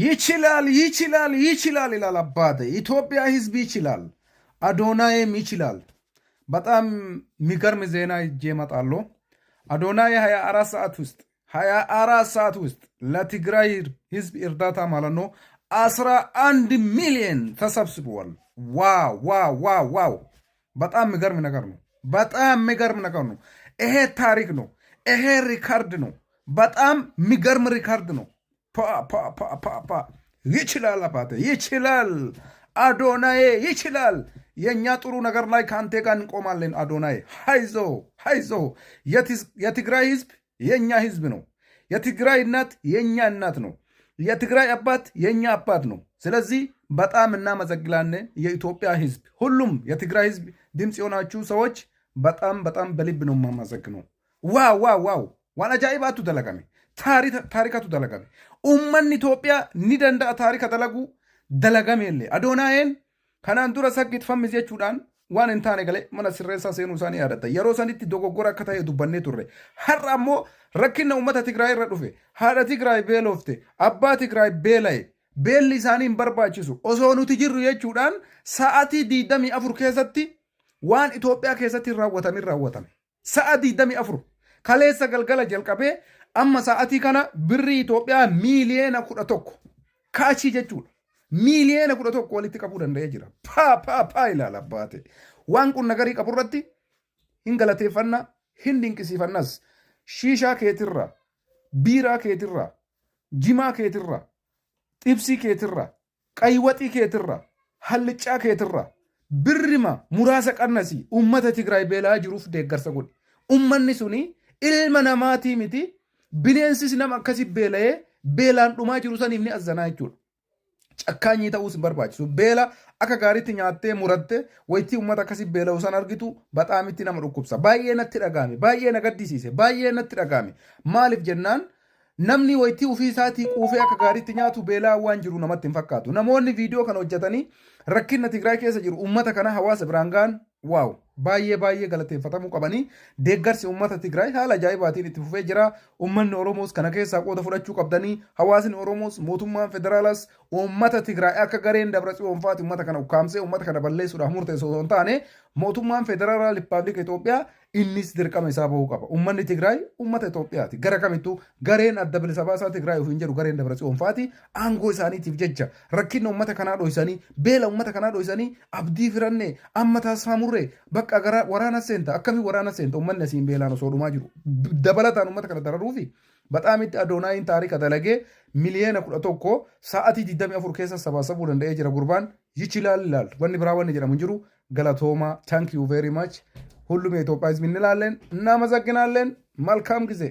ይችላል ይችላል ይችላል ይላል አባቴ። ኢትዮጵያ ህዝብ ይችላል፣ አዶናይም ይችላል። በጣም የሚገርም ዜና ይዤ እመጣለሁ። አዶናይ 24 ሰዓት ውስጥ፣ 24 ሰዓት ውስጥ ለትግራይ ህዝብ እርዳታ ማለት ነው 11 ሚሊዮን ተሰብስበዋል። Wow, wow, wow, wow! በጣም የሚገርም ነገር ነው። በጣም የሚገርም ነገር ነው። ይሄ ታሪክ ነው። ይሄ ሪካርድ ነው። በጣም የሚገርም ሪካርድ ነው። ፓ ፓ ፓ ፓ ፓ! ይችላል አባቴ፣ ይችላል። አዶናዬ ይችላል። የእኛ ጥሩ ነገር ላይ ከአንተ ጋር እንቆማለን። አዶናዬ ሃይዞ ሃይዞ። የትግራይ ህዝብ የእኛ ህዝብ ነው። የትግራይ እናት የእኛ እናት ነው። የትግራይ አባት የእኛ አባት ነው። ስለዚህ በጣም እናመሰግናለን። የኢትዮጵያ ህዝብ፣ ሁሉም የትግራይ ህዝብ ድምፅ የሆናችሁ ሰዎች በጣም በጣም በልብ ነው የማመሰግነው። Wow, wow, wow! Waan ajaa'ibaatu dalagame. Taarikatu dalagame. Ummanni Itoophiyaa ni danda'a, taarika dalaguu dalagameellee. Adoonaayeen kanaan dura saggit fammis jechuudhaan waan hin taane galee mana sirreessaa seenuu isaanii yaadatta. Yeroo sanitti dogoggora akka ta'e dubbannee turre. Har'a ammoo rakkina uummata Tigraay irra dhufe, haadha Tigraay beelofte, abbaa Tigraay beela'e, beelli isaanii hin barbaachisu osoo nuti jirru jechuudhaan sa'atii 24 keessatti waan Itoophiyaa keessatti hin raawwatamin raawwatame. Sa'a 24 kaleessa galgala jalqabee amma sa'atii kana birrii Itoophiyaa miiliyoona 11 kaachii jechuudha. Miiliyoona 11 walitti qabuu danda'ee jira. Paa paa paa ilaala abbaate. Waan kun nagarii qaburratti hin galateeffannaa, hin dinqisiifannas. Shiishaa keetirraa, biiraa keetirraa, jimaa keetirraa, xibsii keetirraa, qaywaxii keetirraa, hallicaa keetirraa birrima muraasa qannasii uummata Tigraay beelaa jiruuf deeggarsa godhi. Uummanni suni ilma namaatii miti, bineensis nama akkasi beela'ee beelaan dhumaa jiru saniif ni azzanaa jechuudha. Cakkaanyii ta'uus hin barbaachisu. Beela akka gaariitti nyaattee muratte wayitii uummata akkasii beela'u san argitu baxaamitti nama dhukkubsa. Baay'ee natti dhaga'ame, baay'ee na gaddisiise, baay'ee natti dhaga'ame. Maaliif jennaan, namni wayitii ofii isaatii quufee akka gaariitti nyaatu beelaa waan jiru namatti hin fakkaatu. Namoonni viidiyoo kana hojjetanii rakkina Tigraay keessa jiru uummata kana hawaasa biraan ga'an, wow, baay'ee baay'ee galateeffatamuu qabanii. Deeggarsi uummata Tigraay haala ajaa'ibaatiin itti fufee jira. Uummanni Oromoos kana keessaa qooda fudhachuu qabdanii, hawaasni Oromoos, mootummaan federaalaas uummata Tigraay akka gareen Dabra Tsiyoonfaati uummata kana ukkaamsee uummata kana balleessuudhaaf murteessu osoo hin taane, mootummaan federaalaa Riippaabilika Itoophiyaa innis dirqama isaa bahuu qaba. Uummanni Tigraay uummata Itoophiyaati. Gara kamittuu gareen adda bilisa baasaa Tigraay ofiin jedhu, gareen Dabra Tsiyoonfaati, aangoo isaaniitiif jecha rakkina uummata kanaa dhoysanii, beela uummata kanaa dhoysanii, abdii firanne amma taasisaa murree bakka gara waraana seenta. Akkamii waraana seenta uummanni asiin beelaan osoo dhumaa jiru? Dabalataan uummata kana dararuufi baxaamitti Adoonaayinn taarika dalagee miliyoona 11 sa'atii 24 keessa sabaasabuu danda'ee jira gurbaan. ይችላል ይላል። Wanni biraa wanni jedhamu hin jiru. Galatoomaa, thank you very much. ሁሉም የኢትዮጵያ ሕዝብ እንላለን። እናመሰግናለን። መልካም ጊዜ።